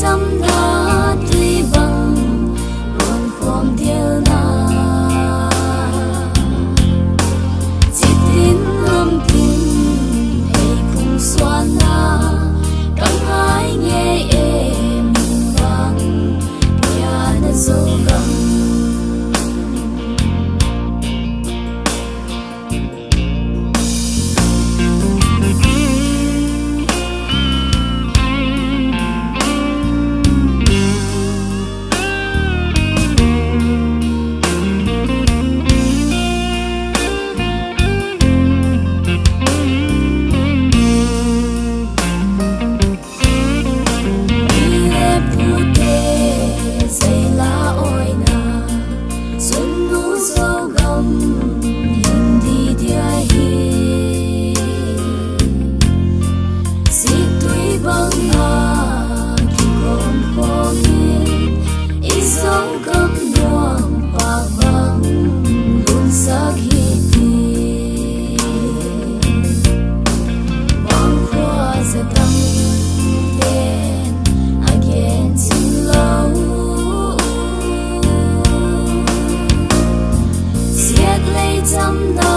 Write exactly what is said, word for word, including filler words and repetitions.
Chamna tui bang luan khawm dial na, chitin lam tin ei phung suan na, ka ngai ngei e, min bang Pianna Zogam. Pi le pute zei la awina, Sunnu Zogam hing di dia hi. Sittui bang a kikawm khawm in, i Zogam nuam pâk bang lunsak hi ti. Bang khua za tamte'n a gen chim lo, Siak lei chamna